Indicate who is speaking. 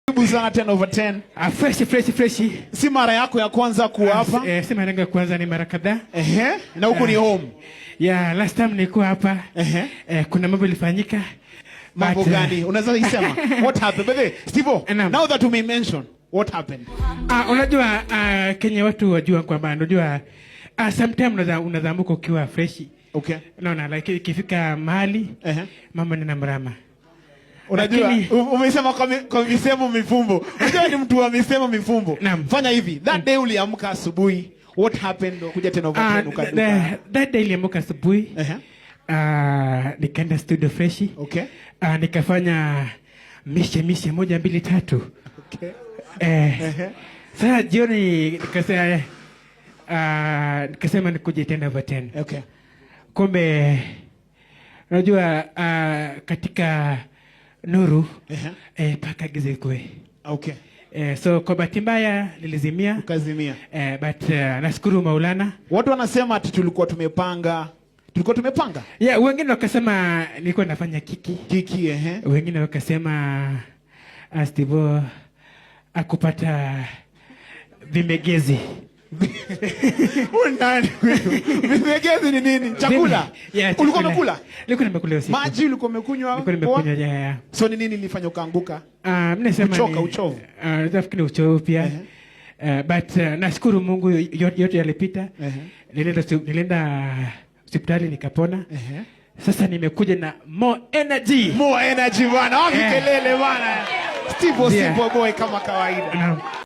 Speaker 1: Karibu sana 10 over 10.
Speaker 2: Ah, fresh, fresh, fresh.
Speaker 1: Si mara yako ya kwanza kuwa hapa.
Speaker 2: Si mara yangu ya kwanza, ni mara kadhaa.
Speaker 1: Ehe. Na huku ni home.
Speaker 2: Yeah, last time nilikuwa hapa. Kuna mambo ilifanyika.
Speaker 1: Mambo
Speaker 2: But,
Speaker 1: gani? Unaweza isema? What happened? By the way, Steve,
Speaker 2: Naam.
Speaker 1: Now that you may mention, what happened?
Speaker 2: Ah, unajua Kenya watu wajua kwamba unajua sometimes unaweza amka ukiwa fresh. Unaona, like ikifika mahali mambo ni mrama.
Speaker 1: Unajua umesema kwa misemo mifumbo. Unajua ni mtu wa misemo mifumbo.
Speaker 2: Naam.
Speaker 1: Fanya hivi. That day uliamka asubuhi. What happened? Kuja 10 over 10 ukaduka.
Speaker 2: That day niliamka asubuhi. Nikaenda studio fresh. Nikafanya mishe mishe moja mbili tatu. Sasa jioni nikasema nikuje 10 over 10. Kumbe unajua katika nuru paka giza ikue. So kwa bahati mbaya nilizimia.
Speaker 1: Ukazimia.
Speaker 2: But nashukuru Maulana.
Speaker 1: Watu wanasema ati tulikuwa tumepanga. Tulikuwa tumepanga?
Speaker 2: Yeah, wengine wakasema nilikuwa nafanya kiki.
Speaker 1: Kiki, ehe.
Speaker 2: Wengine wakasema Steve akupata vimegezi.
Speaker 1: Huyu nani huyu? Vimegezi ni nini? Chakula?
Speaker 2: Yeah,
Speaker 1: Ulikuwa
Speaker 2: chakula.
Speaker 1: umekula?
Speaker 2: Nilikuwa nimekula usiku.
Speaker 1: Maji ulikuwa umekunywa?
Speaker 2: Nilikuwa nimekunywa, yeah.
Speaker 1: So ni nini ilifanya ukaanguka?
Speaker 2: Ah, mimi nasema
Speaker 1: Kuchoka, uchovu.
Speaker 2: Ah, nafikiri uchovu pia. But nashukuru Mungu yote yalipita. Nilienda hospitali nikapona. Sasa nimekuja na more energy.
Speaker 1: More energy bwana. Wapi kelele bwana? Steve Simple Boy kama kawaida.
Speaker 2: Naam.